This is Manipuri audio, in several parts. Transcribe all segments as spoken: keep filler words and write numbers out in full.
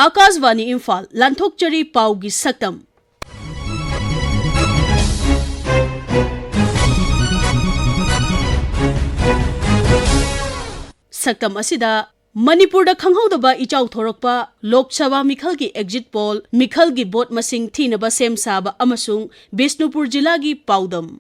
ꯑꯥꯀꯥꯁꯕꯥꯅꯤ ꯏꯝꯐꯥꯜ, ꯂꯥꯟꯊꯣꯛꯆꯔꯤ ꯄꯥꯎꯒꯤ ꯁꯛꯇꯝ꯫ ꯁꯛꯇꯝ ꯑꯁꯤꯗ ꯃꯅꯤꯄꯨꯔꯗ ꯈꯪꯍꯧꯗꯕ ꯏꯆꯥꯎ ꯊꯣꯔꯛꯄ, ꯂꯣꯛ ꯁꯚꯥ ꯃꯤꯈꯜꯒꯤ ꯑꯦꯛꯖꯤꯠ ꯄꯣꯜ, ꯃꯤꯈꯜꯒꯤ ꯚꯣꯠ ꯃꯁꯤꯡ ꯊꯤꯅꯕ ꯁꯦꯝ ꯁꯥꯕ ꯑꯃꯁꯨꯡ ꯕꯤꯁꯅꯨꯄꯨꯔ ꯖꯤꯂꯥꯒꯤ ꯄꯥꯎꯗꯝ꯫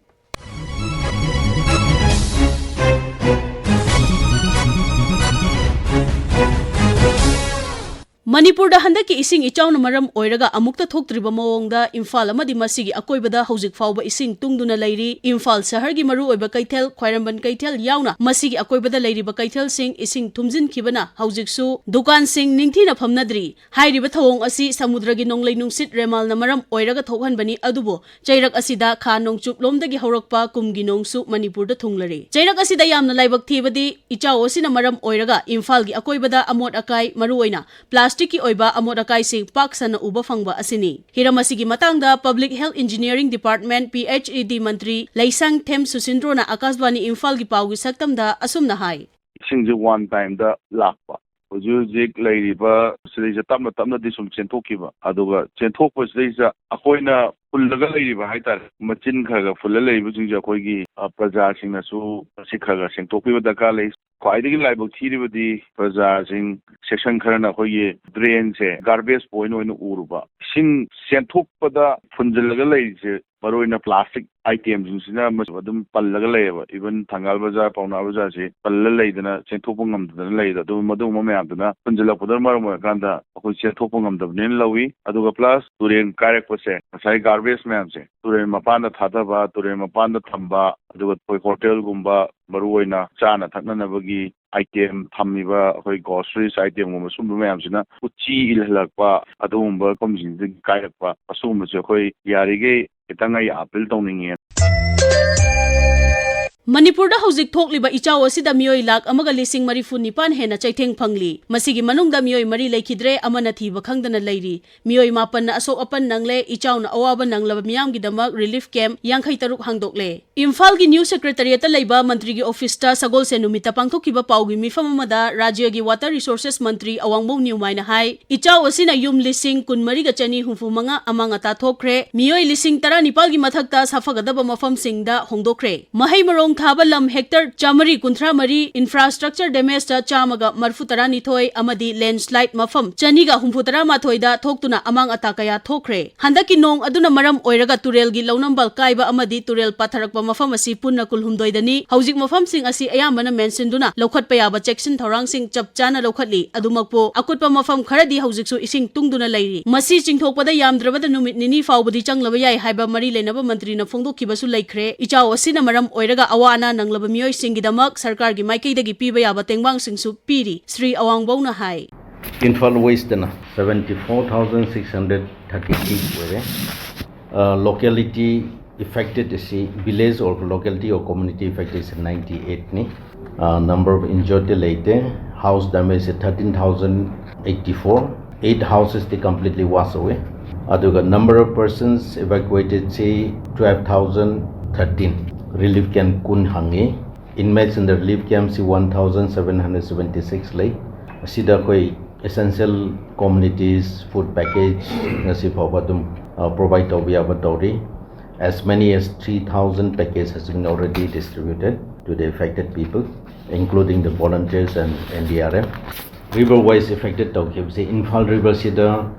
ꯃꯅꯤꯄꯨꯔꯗ ꯍꯟꯗꯛꯀꯤ ꯏꯁꯤꯡ ꯏꯆꯥꯎꯅ ꯃꯔꯝ ꯑꯣꯏꯔꯒ ꯑꯃꯨꯛꯇ ꯊꯣꯛꯇ꯭ꯔꯤꯕ ꯃꯑꯣꯡꯗ ꯏꯝꯐꯥꯜ ꯑꯃꯗꯤ ꯃꯁꯤꯒꯤ ꯑꯀꯣꯏꯕꯗ ꯍꯧꯖꯤꯛ ꯐꯥꯎꯕ ꯏꯁꯤꯡ ꯇꯨꯡꯗꯨꯅ ꯂꯩꯔꯤ꯫ ꯏꯝꯐꯥꯜ ꯁꯍꯔꯒꯤ ꯃꯔꯨꯑꯣꯏꯕ ꯀꯩꯊꯦꯜ, ꯈ꯭ꯋꯥꯏꯔꯝꯕꯟ ꯀꯩꯊꯦꯜ ꯌꯥꯎꯅ ꯃꯁꯤꯒꯤ ꯑꯀꯣꯏꯕꯗ ꯂꯩꯔꯤꯕ ꯀꯩꯊꯦꯜꯁꯤꯡ ꯏꯁꯤꯡ ꯊꯨꯝꯖꯤꯟꯈꯤꯕꯅ ꯍꯧꯖꯤꯛꯁꯨ ꯗꯨꯀꯥꯟꯁꯤꯡ ꯅꯤꯡꯊꯤꯅ ꯐꯝꯅꯗ꯭ꯔꯤ꯫ ꯍꯥꯏꯔꯤꯕ ꯊꯧꯑꯣꯡ ꯑꯁꯤ ꯁꯃꯨꯗ꯭ꯔꯒꯤ ꯅꯣꯡꯂꯩ ꯅꯨꯡꯁꯤꯠ ꯔꯦꯃꯥꯜꯅ ꯃꯔꯝ ꯑꯣꯏꯔꯒ ꯊꯣꯛꯍꯟꯕꯅꯤ, ꯑꯗꯨꯕꯨ ꯆꯩꯔꯛ ꯑꯁꯤꯗ ꯈꯥ ꯅꯣꯡꯆꯨꯞꯂꯣꯝꯗꯒꯤ ꯍꯧꯔꯛꯄ ꯀꯨꯝꯒꯤ ꯅꯣꯡꯁꯨ ꯃꯅꯤꯄꯨꯔꯗ ꯊꯨꯡꯂꯔꯦ꯫ ꯆꯩꯔꯛ ꯑꯁꯤꯗ ꯌꯥꯝꯅ ꯂꯥꯏꯕꯛ ꯊꯤꯕꯗꯤ ꯏꯆꯥꯎ ꯑꯁꯤꯅ ꯃꯔꯝ ꯑꯣꯏꯔꯒ ꯏꯝꯐꯥꯜꯒꯤ ꯑꯀꯣꯏꯕꯗ ꯑꯃꯣꯠ ꯑꯀꯥꯏ, ꯃꯔꯨꯑꯣꯏꯅ ꯄ꯭ꯂꯥꯁꯇꯤꯛꯀꯤ ꯑꯣꯏꯕ ꯑꯃꯣꯠ ꯑꯀꯥꯏꯁꯤꯡ ꯄꯥꯛ ꯁꯟꯅ ꯎꯕ ꯐꯪꯕ ꯑꯁꯤꯅꯤ꯫ ꯍꯤꯔꯝ ꯑꯁꯤꯒꯤ ꯃꯇꯥꯡꯗ Public Health Engineering Department, P H E D ꯃꯟꯇ꯭ꯔꯤ ꯂꯩꯁꯥꯡꯊꯦꯝ ꯁꯨꯁꯤꯟꯗ꯭ꯔꯣꯅ ꯑꯀꯥꯁꯕꯥꯅꯤ ꯏꯝꯐꯥꯜꯒꯤ ꯄꯥꯎꯒꯤ ꯁꯛꯇꯝꯗ ꯑꯁꯨꯝꯅ ꯍꯥꯏ꯫ ꯏꯁꯤꯡꯁꯦ ꯋꯥꯟ ꯇꯥꯏꯝꯗ ꯂꯥꯛꯄ꯫ ꯍꯧꯖꯤꯛ ꯍꯧꯖꯤꯛ ꯂꯩꯔꯤꯕ ꯁꯤꯗꯩꯁꯤꯗ ꯇꯞꯅ ꯇꯞꯅꯗꯤ ꯁꯨꯝ ꯆꯦꯟꯊꯣꯛꯈꯤꯕ, ꯑꯗꯨꯒ ꯆꯦꯟꯊꯣꯛꯄꯁꯤꯗꯩꯁꯤꯗ ꯑꯩꯈꯣꯏꯅ ꯐꯨꯜꯂꯒ ꯂꯩꯔꯤꯕ ꯍꯥꯏꯇꯥꯔꯦ, ꯃꯆꯤꯟ ꯈꯔ ꯈꯔ ꯐꯨꯜꯂ ꯂꯩꯔꯤꯕꯁꯤꯡꯁꯦ ꯑꯩꯈꯣꯏꯒꯤ, ꯑ, ꯄ꯭ꯔꯖꯥꯁꯤꯡꯅꯁꯨ ꯃꯁꯤ ꯈꯔ ꯈꯔ ꯁꯦꯡꯗꯣꯛꯄꯤꯕ ꯗꯔꯀꯥꯔ ꯂꯩ꯫ ꯈ꯭ꯋꯥꯏꯗꯒꯤ ꯂꯥꯏꯕꯛ ꯊꯤꯔꯤꯕꯗꯤ ꯄ꯭ꯔꯖꯥꯁꯤꯡ, ꯁꯦꯛꯁꯟ ꯈꯔꯅ ꯑꯩꯈꯣꯏꯒꯤ ꯗ꯭ꯔꯦꯟꯁꯦ ꯒꯥꯔꯕꯦꯖ ꯄꯣꯏꯟ ꯑꯣꯏꯅ ꯎꯔꯨꯕ꯫ ꯏꯁꯤꯡ ꯆꯦꯟꯊꯣꯛꯄꯗ ꯐꯨꯟꯖꯤꯜꯂꯒ ꯂꯩꯔꯤꯁꯦ ꯃꯔꯨꯑꯣꯏꯅ ꯄ꯭ꯂꯥꯁꯇꯤꯛ ꯑꯥꯏꯇꯦꯝꯁꯤꯡꯁꯤꯅ ꯑꯃꯁꯨ ꯑꯗꯨꯝ ꯄꯜꯂꯒ ꯂꯩꯌꯦꯕ꯫ ꯏꯚꯟ ꯊꯪꯒꯥꯜ ꯕꯖꯥꯔ, ꯄꯥꯎꯅꯥ ꯕꯖꯥꯔꯁꯤ ꯄꯜꯂ ꯂꯩꯗꯅ ꯆꯦꯟꯊꯣꯛꯄ ꯉꯝꯗꯗꯅ ꯂꯩꯗ꯫ ꯑꯗꯨ ꯃꯗꯨꯒꯨꯝꯕ ꯃꯌꯥꯝꯗꯨꯅ ꯐꯨꯟꯖꯤꯜꯂꯛꯄꯗꯨꯅ ꯃꯔꯝ ꯑꯣꯏꯔꯀꯥꯟꯗ ꯑꯩꯈꯣꯏ ꯆꯦꯟꯊꯣꯛꯄ ꯉꯝꯗꯕꯅꯦꯅ ꯂꯧꯏ꯫ ꯑꯗꯨꯒ ꯄ꯭ꯂꯁ ꯇꯨꯔꯦꯟ ꯀꯥꯏꯔꯛꯄꯁꯦ, ꯉꯁꯥꯏ ꯒꯥꯔꯕꯦꯖ ꯃꯌꯥꯝꯁꯦ ꯇꯨꯔꯦꯟ ꯃꯄꯥꯟꯗ ꯊꯥꯗꯕ, ꯇꯨꯔꯦꯟ ꯃꯄꯥꯟꯗ ꯊꯝꯕ, ꯑꯗꯨꯒ ꯑꯩꯈꯣꯏ ꯍꯣꯇꯦꯜꯒꯨꯝꯕ, ꯃꯔꯨꯑꯣꯏꯅ ꯆꯥꯅ ꯊꯛꯅꯅꯕꯒꯤ ꯑꯥꯏꯇꯦꯝ ꯊꯝꯃꯤꯕ ꯑꯩꯈꯣꯏ ꯒ꯭ꯔꯣꯁꯔꯤꯁ ꯑꯥꯏꯇꯦꯝꯒꯨꯝꯕ ꯁꯨꯝꯕ ꯃꯌꯥꯝꯁꯤꯅ ꯎꯆꯤ ꯏꯜꯍꯜꯂꯛꯄ, ꯑꯗꯨꯒꯨꯝꯕ ꯃꯐꯝꯁꯤꯡꯁꯤꯗꯒꯤ ꯀꯥꯏꯔꯛꯄ, ꯑꯁꯤꯒꯨꯝꯕꯁꯦ ꯑꯩꯈꯣꯏ ꯌꯥꯔꯤꯈꯩ ꯈꯤꯇꯪ ꯑꯩ ꯑꯥꯄꯤꯜ ꯇꯧꯅꯤꯡꯉꯦ꯫ ꯃꯅꯤꯄꯨꯔꯗ ꯍꯧꯖꯤꯛ ꯊꯣꯛꯂꯤꯕ ꯏꯆꯥꯎ ꯑꯁꯤꯗ ꯃꯤꯑꯣꯏ ꯂꯥꯈ ꯑꯃꯒ ꯂꯤꯁꯤꯡ ꯃꯔꯤꯐꯨ ꯅꯤꯄꯥꯟ ꯍꯦꯟꯅ ꯆꯩꯊꯦꯡ ꯐꯪꯂꯤ꯫ ꯃꯁꯤꯒꯤ ꯃꯅꯨꯡꯗ ꯃꯤꯑꯣꯏ ꯃꯔꯤ ꯂꯩꯈꯤꯗ꯭ꯔꯦ, ꯑꯃꯅ ꯊꯤꯕ ꯈꯪꯗꯅ ꯂꯩꯔꯤ꯫ ꯃꯤꯑꯣꯏ ꯃꯥꯄꯟꯅ ꯑꯁꯣꯛ ꯑꯄꯟ ꯅꯪꯂꯦ꯫ ꯏꯆꯥꯎꯅ ꯑꯋꯥꯕ ꯅꯪꯂꯕ ꯃꯤꯌꯥꯝꯒꯤꯗꯃꯛ ꯔꯤꯂꯤꯐ ꯀꯦꯝꯞ ꯌꯥꯡꯈꯩ ꯇꯔꯨꯛ ꯍꯥꯡꯗꯣꯛꯂꯦ꯫ ꯏꯝꯐꯥꯜꯒꯤ ꯅ꯭ꯌꯨ ꯁꯦꯀ꯭ꯔꯦꯇꯔꯤꯌꯦꯠꯇ ꯂꯩꯕ ꯃꯟꯇ꯭ꯔꯤꯒꯤ ꯑꯣꯐꯤꯁꯇ ꯁꯒꯣꯜꯁꯦꯟ ꯅꯨꯃꯤꯠꯇ ꯄꯥꯡꯊꯣꯛꯈꯤꯕ ꯄꯥꯎꯒꯤ ꯃꯤꯐꯝ ꯑꯃꯗ ꯔꯥꯖ꯭ꯌꯒꯤ ꯋꯥꯇꯔ ꯔꯤꯁꯣꯔꯁꯦꯁ ꯃꯟꯇ꯭ꯔꯤ ꯑꯋꯥꯡꯕꯧ ꯅ꯭ꯌꯨꯃꯥꯏꯅ ꯍꯥꯏ, ꯏꯆꯥꯎ ꯑꯁꯤꯅ ꯌꯨꯝ ꯂꯤꯁꯤꯡ ꯀꯨꯟꯃꯔꯤꯒ ꯆꯅꯤ ꯍꯨꯝꯐꯨ ꯃꯉꯥ ꯑꯃꯥꯡ ꯑꯇꯥ ꯊꯣꯛꯈ꯭ꯔꯦ꯫ ꯃꯤꯑꯣꯏ ꯂꯤꯁꯤꯡ ꯇꯔꯥꯅꯤꯄꯥꯜꯒꯤ ꯃꯊꯛꯇ ꯁꯥꯐꯒꯗꯕ ꯃꯐꯝꯁꯤꯡꯗ ꯍꯣꯡꯗꯣꯛꯈ꯭ꯔꯦ꯫ ꯃꯍꯩ ꯃꯔꯣꯡ ꯊꯥꯕ ꯂꯝ ꯍꯦꯛꯇꯔ ꯆꯥꯃꯔꯤ ꯀꯨꯟꯊ꯭ꯔꯥ ꯃꯔꯤ, ꯏꯟꯐ꯭ꯔꯥꯁ꯭ꯇ꯭ꯔꯛꯆꯔ ꯗꯦꯃꯦꯖꯇ ꯆꯥꯝꯃꯒ ꯃꯔꯤꯐꯨ ꯇꯔꯥꯅꯤꯊꯣꯏ ꯑꯃꯗꯤ ꯂꯦꯟꯁ꯭ꯂꯥꯏꯗ ꯃꯐꯝ ꯆꯅꯤꯒ ꯍꯨꯝꯐꯨ ꯇꯔꯥ ꯃꯥꯊꯣꯏꯗ ꯊꯣꯛꯇꯨꯅ ꯑꯃꯥꯡ ꯑꯇꯥ ꯀꯌꯥ ꯊꯣꯛꯈ꯭ꯔꯦ꯫ ꯍꯟꯗꯛꯀꯤ ꯅꯣꯡ ꯑꯗꯨꯅ ꯃꯔꯝ ꯑꯣꯏꯔꯒ ꯇꯨꯔꯦꯜꯒꯤ ꯂꯧꯅꯝꯕꯜ ꯀꯥꯏꯕ ꯑꯃꯗꯤ ꯇꯨꯔꯦꯜ ꯄꯥꯊꯔꯛꯄ ꯃꯐꯝ ꯑꯁꯤ ꯄꯨꯟꯅ ꯀꯨꯜꯍꯨꯝꯗꯣꯏꯗꯅꯤ꯫ ꯍꯧꯖꯤꯛ ꯃꯐꯝꯁꯤꯡ ꯑꯁꯤ ꯑꯌꯥꯝꯕꯅ ꯃꯦꯟꯁꯤꯟꯗꯨꯅ ꯂꯧꯈꯠꯄ ꯌꯥꯕ ꯆꯦꯛꯁꯤꯟ ꯊꯧꯔꯥꯡꯁꯤꯡ ꯆꯞ ꯆꯥꯅ ꯂꯧꯈꯠꯂꯤ꯫ ꯑꯗꯨꯃꯛꯄꯨ, ꯑꯀꯨꯠꯄ ꯃꯐꯝ ꯈꯔꯗꯤ ꯍꯧꯖꯤꯛꯁꯨ ꯏꯁꯤꯡ ꯇꯨꯡꯗꯨꯅ ꯂꯩꯔꯤ꯫ ꯃꯁꯤ ꯆꯤꯡꯊꯣꯛꯄꯗ ꯌꯥꯝꯗ꯭ꯔꯕꯗ ꯅꯨꯃꯤꯠ ꯅꯤꯅꯤ ꯐꯥꯎꯕꯗꯤ ꯆꯪꯂꯕ ꯌꯥꯏ ꯍꯥꯏꯕ ꯃꯔꯤ ꯂꯩꯅꯕ ꯃꯟꯇ꯭ꯔꯤꯅ ꯐꯣꯡꯗꯣꯛꯈꯤꯕꯁꯨ ꯂꯩꯈ꯭ꯔꯦ꯫ ꯏꯆꯥꯎ ꯑꯁꯤꯅ ꯃꯔꯝ ꯑꯣꯏꯔꯒ ꯑꯋꯥ ꯑꯅꯥ ꯅꯪꯂꯕ ꯃꯤꯑꯣꯏꯁꯤꯡꯒꯤꯗꯃꯛ ꯁꯔꯀꯥꯔꯒꯤ ꯃꯥꯏꯀꯩꯗꯒꯤ ꯄꯤꯕ ꯌꯥꯕ ꯇꯦꯡꯕꯥꯡꯁꯤꯡꯁꯨ ꯄꯤꯔꯤ꯫ ꯁ꯭ꯔꯤ ꯑꯋꯥꯡꯕꯧꯅ ꯍꯥꯏ꯫ ꯏꯝꯐꯥꯜ ꯋꯦꯁꯇꯅ seventy four thousand six hundred thirty eight ꯑꯣꯏꯔꯦ꯫ ꯂꯣꯀꯦꯂꯤꯇꯤ ꯑꯦꯐꯦꯛꯇꯦꯗ ꯑꯁꯤ, village or locality or community affected ꯑꯁꯤ ninety eight ꯅꯤ꯫ Number of injured ꯗꯤ ꯂꯩꯇꯦ꯫ House damage ꯑꯁꯤ thirteen thousand eighty four, eight houses ꯗꯤ completely wash away꯫ ꯑꯗꯨꯒ number of persons evacuated ꯁꯤ twelve thousand thirteen, relief camp ꯀꯨꯟ ꯍꯥꯡꯉꯤ꯫ Inmates in the relief camp ꯁꯤ one thousand seven hundred seventy six ꯂꯩ꯫ ꯑꯁꯤꯗ ꯑꯩꯈꯣꯏ essential commodities, food package ꯉꯁꯤ ꯐꯥꯎꯕ ꯑꯗꯨꯝ ꯄ꯭ꯔꯣꯚꯥꯏꯗ ꯇꯧꯕ ꯌꯥꯕ ꯇꯧꯔꯤ꯫ As many as three thousand package has been already distributed to the affected people, including the volunteers and N D R F. River wise affected ꯇꯧꯈꯤꯕꯁꯤ Imphal ꯔꯤꯚꯔꯁꯤꯗ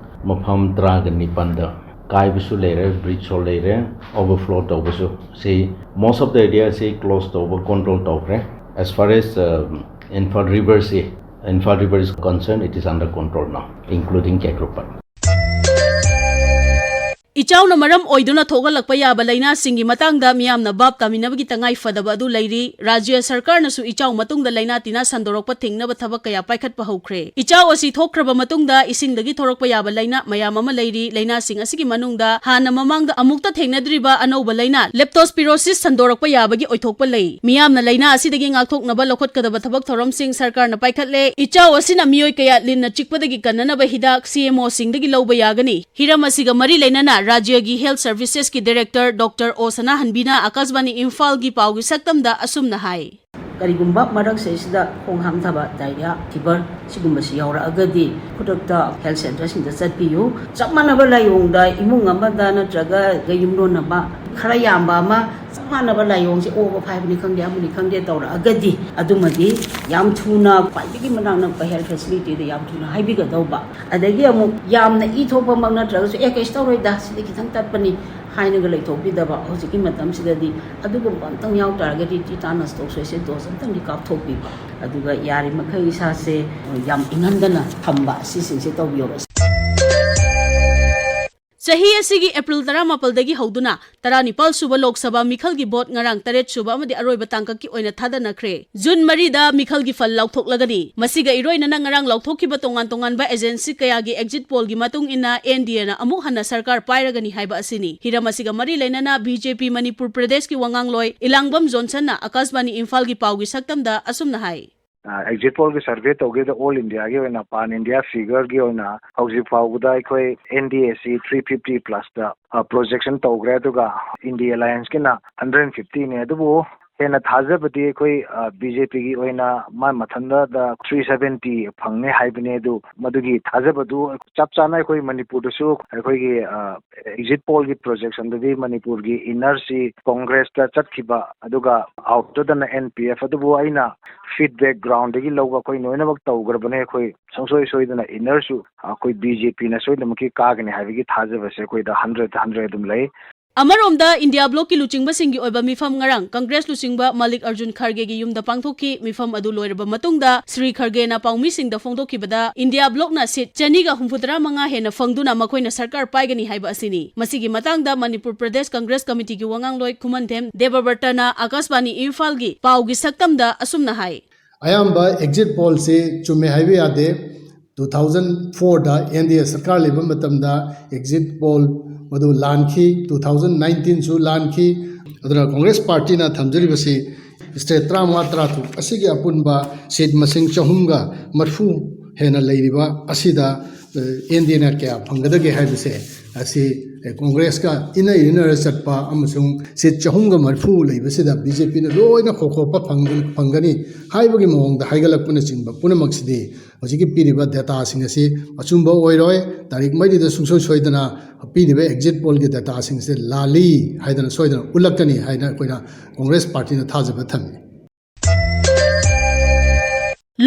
ꯃꯐꯝ ꯇꯔꯥꯒ ꯅꯤꯄꯥꯟꯗ ꯀꯥꯏꯕꯁꯨ ꯂꯩꯔꯦ, ꯕ꯭ꯔꯤꯖ ꯍꯣꯜ ꯂꯩꯔꯦ, ꯑꯣꯚꯔꯐ꯭ꯂꯣ ꯇꯧꯕꯁꯨ꯫ ꯁꯤ most of the area ꯁꯤ ꯀ꯭ꯂꯣꯖ ꯇꯧꯕ, ꯀꯟꯇ꯭ꯔꯣꯜ ꯇꯧꯈ꯭ꯔꯦ꯫ As far as ꯏꯝꯐꯥꯜ ꯔꯤꯚꯔꯁꯤ, Imphal River is concerned, it is under control now, including Kekropad. ꯏꯆꯥꯎꯅ ꯃꯔꯝ ꯑꯣꯏꯗꯨꯅ ꯊꯣꯛꯍꯜꯂꯛꯄ ꯌꯥꯕ ꯂꯥꯏꯅꯥꯁꯤꯡꯒꯤ ꯃꯇꯥꯡꯗ ꯃꯤꯌꯥꯝꯅ ꯚꯥꯞ ꯇꯥꯃꯤꯟꯅꯕꯒꯤ ꯇꯉꯥꯏ ꯐꯗꯕ ꯑꯗꯨ ꯂꯩꯔꯤ꯫ ꯔꯥꯖ꯭ꯌ ꯁꯔꯀꯥꯔꯅꯁꯨ ꯏꯆꯥꯎ ꯃꯇꯨꯡꯗ ꯂꯥꯏꯅꯥ ꯇꯤꯟꯅꯥ ꯁꯟꯗꯣꯔꯛꯄ ꯊꯤꯡꯅꯕ ꯊꯕꯛ ꯀꯌꯥ ꯄꯥꯏꯈꯠꯄ ꯍꯧꯈ꯭ꯔꯦ꯫ ꯏꯆꯥꯎ ꯑꯁꯤ ꯊꯣꯛꯈ꯭ꯔꯕ ꯃꯇꯨꯡꯗ ꯏꯁꯤꯡꯗꯒꯤ ꯊꯣꯔꯛꯄ ꯌꯥꯕ ꯂꯥꯏꯅꯥ ꯃꯌꯥꯝ ꯑꯃ ꯂꯩꯔꯤ꯫ ꯂꯥꯏꯅꯥꯁꯤꯡ ꯑꯁꯤꯒꯤ ꯃꯅꯨꯡꯗ ꯍꯥꯟꯅ ꯃꯃꯥꯡꯗ ꯑꯃꯨꯛꯇ ꯊꯦꯡꯅꯗ꯭ꯔꯤꯕ ꯑꯅꯧꯕ ꯂꯥꯏꯅꯥ leptospirosis ꯁꯟꯗꯣꯔꯛꯄ ꯌꯥꯕꯒꯤ ꯑꯣꯏꯊꯣꯛꯄ ꯂꯩ꯫ ꯃꯤꯌꯥꯝꯅ ꯂꯥꯏꯅꯥ ꯑꯁꯤꯗꯒꯤ ꯉꯥꯛꯊꯣꯛꯅꯕ ꯂꯧꯈꯠꯀꯗꯕ ꯊꯕꯛ ꯊꯧꯔꯝꯁꯤꯡ ꯁꯔꯀꯥꯔꯅ ꯄꯥꯏꯈꯠꯂꯦ꯫ ꯏꯆꯥꯎ ꯑꯁꯤꯅ ꯃꯤꯑꯣꯏ ꯀꯌꯥ ꯂꯤꯟꯅ ꯆꯤꯛꯄꯗꯒꯤ ꯀꯟꯅꯅꯕ ꯍꯤꯗꯥꯛ C M O ꯁꯤꯡꯗꯒꯤ ꯂꯧꯕ ꯌꯥꯒꯅꯤ꯫ ꯍꯤꯔꯝ ꯑꯁꯤꯒ ꯃꯔꯤ ꯂꯩꯅꯅ ꯔꯥꯖ꯭ꯌꯒꯤ health services ꯀꯤ director Doctor O ꯁꯅꯥꯍꯟꯕꯤꯅ ꯑꯀꯥꯁꯕꯥꯅꯤ ꯏꯝꯐꯥꯜꯒꯤ ꯄꯥꯎꯒꯤ ꯁꯛꯇꯝꯗ ꯑꯁꯨꯝꯅ ꯍꯥꯏ꯫ ꯀꯔꯤꯒꯨꯝꯕ ꯃꯔꯛꯁꯤꯗꯩꯁꯤꯗ ꯈꯣꯡ ꯍꯥꯝꯊꯕ, diarrhea, fever ꯁꯤꯒꯨꯝꯕꯁꯤ ꯌꯥꯎꯔꯛꯑꯒꯗꯤ ꯈꯨꯗꯛꯇ health centre ꯁꯤꯡꯗ ꯆꯠꯄꯤꯌꯨ꯫ ꯆꯞ ꯃꯥꯟꯅꯕ ꯂꯥꯏꯑꯣꯡꯗ ꯏꯃꯨꯡ ꯑꯃꯗ ꯅꯠꯇ꯭ꯔꯒ ꯌꯨꯝꯂꯣꯟꯅꯕ ꯈꯔ ꯌꯥꯝꯕ ꯑꯃ ꯆꯞ ꯃꯥꯟꯅꯕ ꯂꯥꯏꯑꯣꯡꯁꯦ, O five ꯅꯤ ꯈꯪꯗꯦ, ꯑꯃꯅꯤ ꯈꯪꯗꯦ ꯇꯧꯔꯛꯑꯒꯗꯤ ꯑꯗꯨꯃꯗꯤ ꯌꯥꯝ ꯊꯨꯅ ꯈ꯭ꯋꯥꯏꯗꯒꯤ ꯃꯅꯥꯛ ꯅꯛꯄ health facility ꯗ ꯌꯥꯝ ꯊꯨꯅ ꯍꯥꯏꯕꯤꯒꯗꯧꯕ꯫ ꯑꯗꯒꯤ ꯑꯃꯨꯛ ꯌꯥꯝꯅ ꯏ ꯊꯣꯛꯄꯃꯛ ꯅꯠꯇ꯭ꯔꯒꯁꯨ, "ꯑꯦ, ꯀꯩꯁꯨ ꯇꯧꯔꯣꯏꯗ, ꯁꯤꯗꯤ ꯈꯤꯇꯪ ꯇꯠꯄꯅꯤ" ꯍꯥꯏꯅꯒ ꯂꯩꯊꯣꯛꯄꯤꯗꯕ꯫ ꯍꯧꯖꯤꯛꯀꯤ ꯃꯇꯝꯁꯤꯗꯗꯤ ꯑꯗꯨꯒꯨꯝꯕ ꯑꯝꯇꯪ ꯌꯥꯎ ꯇꯥꯔꯒꯗꯤ tetanus toxoid dose ꯑꯝꯇꯪꯗꯤ ꯀꯥꯞꯊꯣꯛꯄꯤꯕ꯫ ꯑꯗꯨꯒ ꯌꯥꯔꯤꯃꯈꯩ ꯏꯁꯥꯁꯦ ꯌꯥꯝ ꯏꯪꯍꯟꯗꯅ ꯊꯝꯕ, ꯁꯤꯁꯤꯡꯁꯦ ꯇꯧꯕꯤꯌꯣꯕ꯫ ꯆꯍꯤ ꯑꯁꯤꯒꯤ ꯑꯦꯄ꯭ꯔꯤꯜ ꯇꯔꯥꯃꯥꯄꯜꯗꯒꯤ ꯍꯧꯗꯨꯅ ꯇꯔꯥꯅꯤꯄꯥꯜ ꯁꯨꯕ ꯂꯣꯛ ꯁꯚꯥ ꯃꯤꯈꯜꯒꯤ ꯚꯣꯠ ꯉꯔꯥꯡ ꯇꯔꯦꯠ ꯁꯨꯕ ꯑꯃꯗꯤ ꯑꯔꯣꯏꯕ ꯇꯥꯡꯀꯛꯀꯤ ꯑꯣꯏꯅ ꯊꯥꯗꯅꯈ꯭ꯔꯦ꯫ ꯖꯨꯟ ꯃꯔꯤꯗ ꯃꯤꯈꯜꯒꯤ ꯐꯜ ꯂꯥꯎꯊꯣꯛꯂꯒꯅꯤ꯫ ꯃꯁꯤꯒ ꯏꯔꯣꯏꯅꯅ ꯉꯔꯥꯡ ꯂꯥꯎꯊꯣꯛꯈꯤꯕ ꯇꯣꯉꯥꯟ ꯇꯣꯉꯥꯟꯕ agency ꯀꯌꯥꯒꯤ exit poll ꯒꯤ ꯃꯇꯨꯡ ꯏꯟꯅ N D A ꯅ ꯑꯃꯨꯛ ꯍꯟꯅ ꯁꯔꯀꯥꯔ ꯄꯥꯏꯔꯒꯅꯤ ꯍꯥꯏꯕ ꯑꯁꯤꯅꯤ꯫ ꯍꯤꯔꯝ ꯑꯁꯤꯒ ꯃꯔꯤ ꯂꯩꯅꯅ B J P ꯃꯅꯤꯄꯨꯔ ꯄ꯭ꯔꯗꯦꯁꯀꯤ ꯋꯥꯉꯥꯡꯂꯣꯏ ꯏꯂꯥꯡꯕꯝ ꯖꯣꯟꯁꯟꯅ ꯑꯀꯥꯁꯕꯥꯅꯤ ꯏꯝꯐꯥꯜꯒꯤ ꯄꯥꯎꯒꯤ ꯁꯛꯇꯝꯗ ꯑꯁꯨꯝꯅ ꯍꯥꯏ꯫ ꯑ, exit poll ꯒꯤ survey ꯇꯧꯈꯤꯕꯗ all India ꯒꯤ ꯑꯣꯏꯅ, pan India figure ꯒꯤ ꯑꯣꯏꯅ ꯍꯧꯖꯤꯛ ꯐꯥꯎꯕꯗ ꯑꯩꯈꯣꯏ N D A ꯁꯤ three fifty plus ꯇ, ꯑ, projection ꯇꯧꯈ꯭ꯔꯦ, ꯑꯗꯨꯒ India Alliance ꯀꯤꯅ hundred fifty ꯅꯤ꯫ ꯑꯗꯨꯕꯨ ꯍꯦꯟꯅ ꯊꯥꯖꯕꯗꯤ ꯑꯩꯈꯣꯏ, ꯑ, B J P ꯒꯤ ꯑꯣꯏꯅ ꯃꯥ ꯃꯊꯟꯇꯗ three seventy ꯐꯪꯅꯤ ꯍꯥꯏꯕꯅꯤ꯫ ꯑꯗꯨ ꯃꯗꯨꯒꯤ ꯊꯥꯖꯕꯗꯨ ꯆꯞ ꯆꯥꯅ ꯑꯩꯈꯣꯏ ꯃꯅꯤꯄꯨꯔꯗꯁꯨ ꯑꯩꯈꯣꯏꯒꯤ, ꯑ, exit poll ꯒꯤ projection ꯗꯗꯤ ꯃꯅꯤꯄꯨꯔꯒꯤ inner ꯁꯤ Congress ꯇ ꯆꯠꯈꯤꯕ, ꯑꯗꯨꯒ outer ꯗꯅ N P F꯫ ꯑꯗꯨꯕꯨ ꯑꯩꯅ feedback ground ꯗꯒꯤ ꯂꯧꯕ ꯑꯩꯈꯣꯏ ꯂꯣꯏꯅꯃꯛ ꯇꯧꯈ꯭ꯔꯕꯅꯦ꯫ ꯑꯩꯈꯣꯏ ꯁꯨꯡꯁꯣꯏ ꯁꯣꯏꯗꯅ inner ꯁꯨ ꯑꯩꯈꯣꯏ B J P ꯅ ꯁꯣꯏꯗꯅꯃꯛꯀꯤ ꯀꯥꯒꯅꯤ ꯍꯥꯏꯕꯒꯤ ꯊꯥꯖꯕꯁꯦ ꯑꯩꯈꯣꯏꯗ hundred hundred ꯑꯗꯨꯝ ꯂꯩ꯫ ꯑꯃꯔꯣꯝꯗ, ꯏꯟꯗꯤꯌꯥ ꯕ꯭ꯂꯣꯛꯀꯤ ꯂꯨꯆꯤꯡꯕꯁꯤꯡꯒꯤ ꯑꯣꯏꯕ ꯃꯤꯐꯝ ꯉꯔꯥꯡ ꯀꯪꯒ꯭ꯔꯦꯁ ꯂꯨꯆꯤꯡꯕ ꯃꯜꯂꯤꯛ ꯑꯔꯖꯨꯟ ꯈꯔꯒꯦꯒꯤ ꯌꯨꯝꯗ ꯄꯥꯡꯊꯣꯛꯈꯤ꯫ ꯃꯤꯐꯝ ꯑꯗꯨ ꯂꯣꯏꯔꯕ ꯃꯇꯨꯡꯗ ꯁ꯭ꯔꯤ ꯈꯔꯒꯦꯅ ꯄꯥꯎꯃꯤꯁꯤꯡꯗ ꯐꯣꯡꯗꯣꯛꯈꯤꯕꯗ, ꯏꯟꯗꯤꯌꯥ ꯕ꯭ꯂꯣꯛꯅ ꯁꯤꯠ ꯆꯅꯤꯒ ꯍꯨꯝꯐꯨꯇꯔꯥ ꯃꯉꯥ ꯍꯦꯟꯅ ꯐꯪꯗꯨꯅ ꯃꯈꯣꯏꯅ ꯁꯔꯀꯥꯔ ꯄꯥꯏꯒꯅꯤ ꯍꯥꯏꯕ ꯑꯁꯤꯅꯤ꯫ ꯃꯁꯤꯒꯤ ꯃꯇꯥꯡꯗ ꯃꯅꯤꯄꯨꯔ ꯄ꯭ꯔꯗꯦꯁ ꯀꯪꯒ꯭ꯔꯦꯁ ꯀꯃꯤꯇꯤꯒꯤ ꯋꯥꯉꯥꯡꯂꯣꯏ ꯈꯨꯃꯟꯊꯦꯝ ꯗꯦꯕꯕ꯭ꯔꯇꯅ ꯑꯀꯥꯁꯕꯥꯅꯤ ꯏꯝꯐꯥꯜꯒꯤ ꯄꯥꯎꯒꯤ ꯁꯛꯇꯝꯗ ꯑꯁꯨꯝꯅ ꯍꯥꯏ꯫ ꯑꯌꯥꯝꯕ ꯑꯦꯛꯖꯤꯠ ꯄꯣꯜꯁꯤ ꯆꯨꯝꯃꯦ ꯍꯥꯏꯕ ꯌꯥꯗꯦ꯫ ꯇꯨ ꯊꯥꯎꯖꯟ ꯐꯣꯔꯗ ꯑꯦꯟ ꯗꯤ ꯑꯦ ꯁꯔꯀꯥꯔ ꯂꯩꯕ ꯃꯇꯝꯗ ꯑꯦꯛꯖꯤꯠ ꯄꯣꯜ ꯃꯗꯨ ꯂꯥꯟꯈꯤ꯫ Two thousand ꯅꯥꯏꯟꯇꯤꯟꯁꯨ ꯂꯥꯟꯈꯤ꯫ ꯑꯗꯨꯅ ꯀꯪꯒ꯭ꯔꯦꯁ ꯄꯥꯔꯇꯤꯅ ꯊꯝꯖꯔꯤꯕꯁꯤ ꯁ꯭ꯇꯦꯠ ꯇꯔꯥꯃꯉꯥ, ꯇꯔꯥꯇꯔꯨꯛ ꯑꯁꯤꯒꯤ ꯑꯄꯨꯟꯕ ꯁꯤꯠ ꯃꯁꯤꯡ ꯆꯍꯨꯝꯒ ꯃꯔꯤꯐꯨ ꯍꯦꯟꯅ ꯂꯩꯔꯤꯕ ꯑꯁꯤꯗ, ꯑꯦ, ꯑꯦꯟ ꯗꯤ ꯑꯦꯅ ꯀꯌꯥ ꯐꯪꯒꯗꯒꯦ ꯍꯥꯏꯕꯁꯦ ꯑꯁꯤ, ꯑꯦ, ꯀꯪꯒ꯭ꯔꯦꯁꯀ ꯏꯟꯅ ꯏꯟꯅꯔ ꯆꯠꯄ ꯑꯃꯁꯨꯡ ꯁꯤꯠ ꯆꯍꯨꯝꯒ ꯃꯔꯤꯐꯨ ꯂꯩꯕꯁꯤꯗ ꯕꯤ ꯖꯦ ꯄꯤꯅ ꯂꯣꯏꯅ ꯈꯣꯛꯈꯣꯛꯄ ꯐꯪꯒ-, ꯐꯪꯒꯅꯤ ꯍꯥꯏꯕꯒꯤ ꯃꯑꯣꯡꯗ ꯍꯥꯏꯒꯠꯂꯛꯄꯅꯆꯤꯡꯕ ꯄꯨꯝꯅꯃꯛꯁꯤꯗꯤ ꯍꯧꯖꯤꯛꯀꯤ ꯄꯤꯔꯤꯕ ꯗꯦꯇꯥꯁꯤꯡ ꯑꯁꯤ ꯑꯆꯨꯝꯕ ꯑꯣꯏꯔꯣꯏ꯫ ꯇꯥꯔꯤꯛ ꯃꯔꯤꯗ ꯁꯨꯡꯁꯣꯏ ꯁꯣꯏꯗꯅ ꯄꯤꯔꯤꯕ ꯑꯦꯛꯖꯤꯠ ꯄꯣꯜꯒꯤ ꯗꯦꯇꯥꯁꯤꯡꯁꯦ ꯂꯥꯜꯂꯤ ꯍꯥꯏꯗꯅ ꯁꯣꯏꯗꯅ ꯎꯠꯂꯛꯀꯅꯤ ꯍꯥꯏꯅ ꯑꯩꯈꯣꯏꯅ ꯀꯪꯒ꯭ꯔꯦꯁ ꯄꯥꯔꯇꯤꯅ ꯊꯥꯖꯕ ꯊꯝꯃꯤ꯫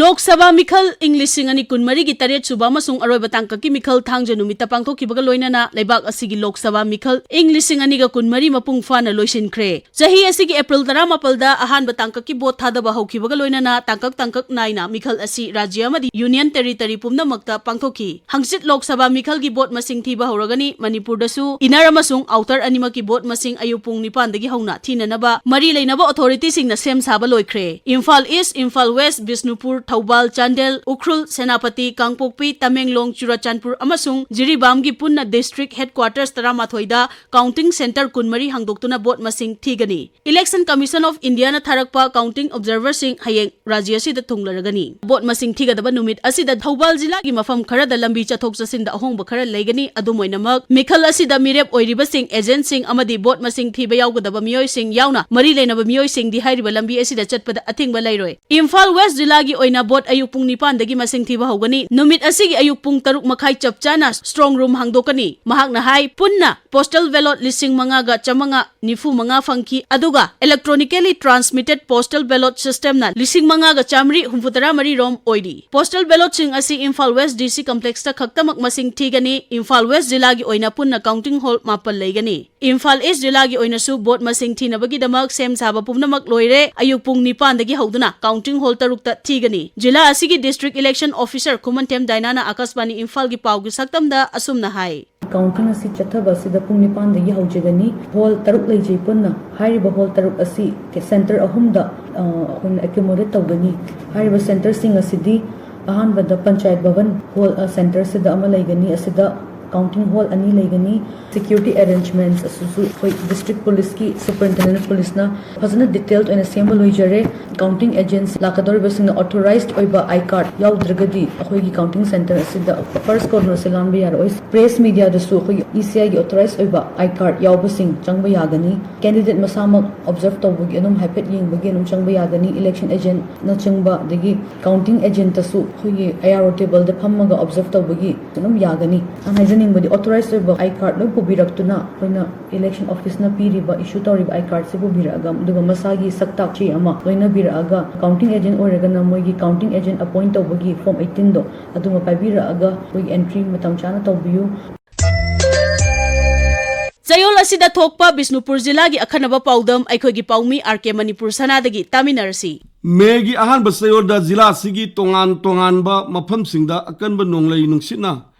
ꯂꯣꯛ ꯁꯚꯥ ꯃꯤꯈꯜ ꯏꯪ ꯂꯤꯁꯤꯡ ꯑꯅꯤ ꯀꯨꯟꯃꯔꯤꯒꯤ ꯇꯔꯦꯠ ꯁꯨꯕ ꯑꯃꯁꯨꯡ ꯑꯔꯣꯏꯕ ꯇꯥꯡꯀꯛꯀꯤ ꯃꯤꯈꯜ ꯊꯥꯡꯖ ꯅꯨꯃꯤꯠꯇ ꯄꯥꯡꯊꯣꯛꯈꯤꯕꯒ ꯂꯣꯏꯅꯅ ꯂꯩꯕꯥꯛ ꯑꯁꯤꯒꯤ ꯂꯣꯛ ꯁꯚꯥ ꯃꯤꯈꯜ ꯏꯪ ꯂꯤꯁꯤꯡ ꯑꯅꯤꯒ ꯀꯨꯟꯃꯔꯤ ꯃꯄꯨꯡ ꯐꯥꯅ ꯂꯣꯏꯁꯤꯟꯈ꯭ꯔꯦ꯫ ꯆꯍꯤ ꯑꯁꯤꯒꯤ ꯑꯦꯄ꯭ꯔꯤꯜ ꯇꯔꯥꯃꯥꯄꯜꯗ ꯑꯍꯥꯟꯕ ꯇꯥꯡꯀꯛꯀꯤ ꯚꯣꯠ ꯊꯥꯗꯕ ꯍꯧꯈꯤꯕꯒ ꯂꯣꯏꯅꯅ ꯇꯥꯡꯀꯛ ꯇꯥꯡꯀꯛ ꯅꯥꯏꯅ ꯃꯤꯈꯜ ꯑꯁꯤ ꯔꯥꯖ꯭ꯌ ꯑꯃꯗꯤ ꯌꯨꯅꯤꯌꯟ ꯇꯦꯔꯤꯇꯔꯤ ꯄꯨꯝꯅꯃꯛꯇ ꯄꯥꯡꯊꯣꯛꯈꯤ꯫ ꯍꯪꯆꯤꯠ ꯂꯣꯛ ꯁꯚꯥ ꯃꯤꯈꯜꯒꯤ ꯚꯣꯠ ꯃꯁꯤꯡ ꯊꯤꯕ ꯍꯧꯔꯒꯅꯤ꯫ ꯃꯅꯤꯄꯨꯔꯗꯁꯨ ꯏꯅꯔ ꯑꯃꯁꯨꯡ ꯑꯥꯎꯇꯔ ꯑꯅꯤꯃꯛꯀꯤ ꯚꯣꯠ ꯃꯁꯤꯡ ꯑꯌꯨꯛ ꯄꯨꯡ ꯅꯤꯄꯥꯟꯗꯒꯤ ꯍꯧꯅ ꯊꯤꯅꯅꯕ ꯃꯔꯤ ꯂꯩꯅꯕ ꯑꯣꯊꯣꯔꯤꯇꯤꯁꯤꯡꯅ ꯁꯦꯝ ꯁꯥꯕ ꯂꯣꯏꯈ꯭ꯔꯦ꯫ ꯏꯝꯐꯥꯜ ꯏꯁ, ꯏꯝꯐꯥꯜ ꯋꯦꯁ, ꯕꯤꯁꯅꯨꯄꯨꯔ, ꯊꯧꯕꯥꯜ, ꯆꯥꯟꯗꯦꯜ, ꯎꯈ꯭ꯔꯨꯜ, ꯁꯦꯅꯥꯄꯇꯤ, ꯀꯥꯡꯄꯣꯛꯄꯤ, ꯇꯃꯦꯡꯂꯣꯡ, ꯆꯨꯔꯆꯥꯟꯄꯨꯔ ꯑꯃꯁꯨꯡ ꯖꯤꯔꯤꯕꯥꯝꯒꯤ ꯄꯨꯟꯅ ꯗꯤꯁꯇ꯭ꯔꯤꯛ ꯍꯦꯗꯀ꯭ꯋꯥꯇꯔꯁ ꯇꯔꯥꯃꯥꯊꯣꯏꯗ ꯀꯥꯎꯟꯇꯤꯡ ꯁꯦꯟꯇꯔ ꯀꯨꯟꯃꯔꯤ ꯍꯥꯡꯗꯣꯛꯇꯨꯅ ꯚꯣꯠ ꯃꯁꯤꯡ ꯊꯤꯒꯅꯤ꯫ ꯏꯂꯦꯛꯁꯟ ꯀꯃꯤꯁꯟ ꯑꯣꯐ ꯏꯟꯗꯤꯌꯥꯅ ꯊꯥꯔꯛꯄ ꯀꯥꯎꯟꯇꯤꯡ ꯑꯣꯕꯖꯔꯚꯔꯁꯤꯡ ꯍꯌꯦꯡ ꯔꯥꯖ꯭ꯌ ꯑꯁꯤꯗ ꯊꯨꯡꯂꯔꯒꯅꯤ꯫ ꯚꯣꯠ ꯃꯁꯤꯡ ꯊꯤꯒꯗꯕ ꯅꯨꯃꯤꯠ ꯑꯁꯤꯗ ꯊꯧꯕꯥꯜ ꯖꯤꯂꯥꯒꯤ ꯃꯐꯝ ꯈꯔꯗ ꯂꯝꯕꯤ ꯆꯠꯊꯣꯛ ꯆꯠꯁꯤꯟꯗ ꯑꯍꯣꯡꯕ ꯈꯔ ꯂꯩꯒꯅꯤ꯫ ꯑꯗꯨꯝ ꯑꯣꯏꯅꯃꯛ, ꯃꯤꯈꯜ ꯑꯁꯤꯗ ꯃꯤꯔꯦꯞ ꯑꯣꯏꯔꯤꯕꯁꯤꯡ, ꯑꯦꯖꯦꯟꯠꯁꯤꯡ ꯑꯃꯗꯤ ꯚꯣꯠ ꯃꯁꯤꯡ ꯊꯤꯕ ꯌꯥꯎꯒꯗꯕ ꯃꯤꯑꯣꯏꯁꯤꯡ ꯌꯥꯎꯅ ꯃꯔꯤ ꯂꯩꯅꯕ ꯃꯤꯑꯣꯏꯁꯤꯡꯗꯤ ꯍꯥꯏꯔꯤꯕ ꯂꯝꯕꯤ ꯑꯁꯤꯗ ꯆꯠꯄꯗ ꯑꯊꯤꯡꯕ ꯂꯩꯔꯣꯏ꯫ ꯏꯝꯐꯥꯜ ꯋꯦꯁ ꯖꯤꯂꯥꯒꯤ ꯑꯣꯏꯅ ꯅ vote ꯑꯌꯨꯛ ꯄꯨꯡ ꯅꯤꯄꯥꯟꯗꯒꯤ ꯃꯁꯤꯡ ꯊꯤꯕ ꯍꯧꯒꯅꯤ꯫ ꯅꯨꯃꯤꯠ ꯑꯁꯤꯒꯤ ꯑꯌꯨꯛ ꯄꯨꯡ ꯇꯔꯨꯛ ꯃꯈꯥꯏ ꯆꯞ ꯆꯥꯅ strong room ꯍꯥꯡꯗꯣꯛꯀꯅꯤ꯫ ꯃꯍꯥꯛꯅ ꯍꯥꯏ, ꯄꯨꯟꯅ postal ballot ꯂꯤꯁꯤꯡ ꯃꯉꯥꯒ ꯆꯥꯃꯉꯥ ꯅꯤꯐꯨ ꯃꯉꯥ ꯐꯪꯈꯤ, ꯑꯗꯨꯒ electronically transmitted postal ballot systemꯅ ꯂꯤꯁꯤꯡ ꯃꯉꯥꯒ ꯆꯥꯃꯔꯤ ꯍꯨꯝꯐꯨꯇꯔꯥ ꯃꯔꯤ ꯔꯣꯝ ꯑꯣꯏꯔꯤ꯫ Postal ballotꯁꯤꯡ ꯑꯁꯤ ꯏꯝꯐꯥꯜ West D C complexꯇ ꯈꯛꯇꯃꯛ ꯃꯁꯤꯡ ꯊꯤꯒꯅꯤ꯫ ꯏꯝꯐꯥꯜ West ꯖꯤꯂꯥꯒꯤ ꯑꯣꯏꯅ ꯄꯨꯟꯅ counting hall ꯃꯥꯄꯜ ꯂꯩꯒꯅꯤ꯫ ꯏꯝꯐꯥꯜ East ꯖꯤꯂꯥꯒꯤ ꯑꯣꯏꯅꯁꯨ vote ꯃꯁꯤꯡ ꯊꯤꯅꯕꯒꯤꯗꯃꯛ ꯁꯦꯝ ꯁꯥꯕ ꯄꯨꯝꯅꯃꯛ ꯂꯣꯏꯔꯦ꯫ ꯑꯌꯨꯛ ꯄꯨꯡ ꯅꯤꯄꯥꯟꯗꯒꯤ ꯍꯧꯗꯨꯅ counting hall ꯇꯔꯨꯛꯇ ꯊꯤꯒꯅꯤ꯫ ꯖꯤꯂꯥ ꯑꯁꯤꯒꯤ district election officer ꯈꯨꯃꯟꯊꯦꯝ ꯗꯥꯏꯅꯥꯅ ꯑꯀꯥꯁꯕꯥꯅꯤ ꯏꯝꯐꯥꯜꯒꯤ ꯄꯥꯎꯒꯤ ꯁꯛꯇꯝꯗ ꯑꯁꯨꯝꯅ ꯍꯥꯏ꯫ Counting ꯑꯁꯤ ꯆꯠꯊꯕ ꯑꯁꯤꯗ ꯄꯨꯡ ꯅꯤꯄꯥꯟꯗꯒꯤ ꯍꯧꯖꯒꯅꯤ꯫ Hall ꯇꯔꯨꯛ ꯂꯩꯖꯩ ꯄꯨꯟꯅ꯫ ꯍꯥꯏꯔꯤꯕ hall ꯇꯔꯨꯛ ꯑꯁꯤ centre ꯑꯍꯨꯝꯗ, ꯑ, ꯑꯩꯈꯣꯏꯅ accommodate ꯇꯧꯒꯅꯤ꯫ ꯍꯥꯏꯔꯤꯕ centreꯁꯤꯡ ꯑꯁꯤꯗꯤ ꯑꯍꯥꯟꯕꯗ ꯄꯟꯆꯥꯌꯠ ꯚꯕꯟ hall, ꯑ, centreꯁꯤꯗ ꯑꯃ ꯂꯩꯒꯅꯤ꯫ ꯑꯁꯤꯗ counting hall ꯑꯅꯤ ꯂꯩꯒꯅꯤ꯫ Security arrangements ꯑꯁꯤꯁꯨ ꯑꯩꯈꯣꯏ district policeꯀꯤ superintendent of policeꯅ ꯐꯖꯅ detailed ꯑꯣꯏꯅ ꯁꯦꯝꯕ ꯂꯣꯏꯖꯔꯦ꯫ Counting agents ꯂꯥꯛꯀꯗꯧꯔꯤꯕꯁꯤꯡꯅ authorized ꯑꯣꯏꯕ I card ꯌꯥꯎꯗ꯭ꯔꯒꯗꯤ ꯑꯩꯈꯣꯏꯒꯤ counting centre ꯑꯁꯤꯗ first cornerꯁꯦ ꯂꯥꯟꯕ ꯌꯥꯔꯛꯑꯣꯏ꯫ Press mediaꯗꯁꯨ ꯑꯩꯈꯣꯏꯒꯤ E C Iꯒꯤ authorized ꯑꯣꯏꯕ I card ꯌꯥꯎꯕꯁꯤꯡ ꯆꯪꯕ ꯌꯥꯒꯅꯤ꯫ Candidate ꯃꯁꯥꯃꯛ observe ꯇꯧꯕꯒꯤ, ꯑꯗꯨꯝ ꯍꯥꯏꯐꯦꯠ ꯌꯦꯡꯕꯒꯤ ꯑꯗꯨꯝ ꯆꯪꯕ ꯌꯥꯒꯅꯤ꯫ Election agentꯅꯆꯤꯡꯕ, ꯑꯗꯒꯤ counting agentꯇꯁꯨ ꯑꯩꯈꯣꯏꯒꯤ I R O tableꯗ ꯐꯝꯃꯒ observe ꯇꯧꯕꯒꯤ ꯑꯗꯨꯝ ꯌꯥꯒꯅꯤ꯫ ꯑꯩꯅ ꯍꯥꯏꯖꯅꯤꯡꯕꯗꯤ, authorized ꯑꯣꯏꯕ I card ꯂꯣꯏ ꯄꯨꯕꯤꯔꯛꯇꯨꯅ ꯑꯩꯈꯣꯏꯅ election officeꯅ ꯄꯤꯔꯤꯕ, issue ꯇꯧꯔꯤꯕ I cardꯁꯦ ꯄꯨꯕꯤꯔꯛꯑꯒ, ꯑꯗꯨꯒ ꯃꯁꯥꯒꯤ ꯁꯛꯇꯥꯛ ꯆꯦ ꯑꯃ ꯂꯣꯏꯅꯕꯤꯔꯛꯑꯒ, counting agent ꯑꯣꯏꯔꯒꯅ ꯃꯣꯏꯒꯤ counting agent appoint ꯇꯧꯕꯒꯤ form eighteenꯗꯣ ꯑꯗꯨꯃ ꯄꯥꯏꯕꯤꯔꯛꯑꯒ ꯑꯩꯈꯣꯏꯒꯤ entry ꯃꯇꯝ ꯆꯥꯅ ꯇꯧꯕꯤꯌꯨ꯫ ꯆꯌꯣꯜ ꯑꯁꯤꯗ ꯊꯣꯛꯄ ꯕꯤꯁꯅꯨꯄꯨꯔ ꯖꯤꯂꯥꯒꯤ ꯑꯈꯟꯅꯕ ꯄꯥꯎꯗꯝ ꯑꯩꯈꯣꯏꯒꯤ ꯄꯥꯎꯃꯤ R K ꯃꯅꯤꯄꯨꯔ ꯁꯅꯥꯗꯒꯤ ꯇꯥꯃꯤꯟꯅꯔꯁꯤ꯫ ꯃꯦꯒꯤ ꯑꯍꯥꯟꯕ ꯆꯌꯣꯜꯗ ꯖꯤꯂꯥ ꯑꯁꯤꯒꯤ ꯇꯣꯉꯥꯟ ꯇꯣꯉꯥꯟꯕ ꯃꯐꯝꯁꯤꯡꯗ ꯑꯀꯟꯕ ꯅꯣꯡꯂꯩ ꯅꯨꯡꯁꯤꯠꯅ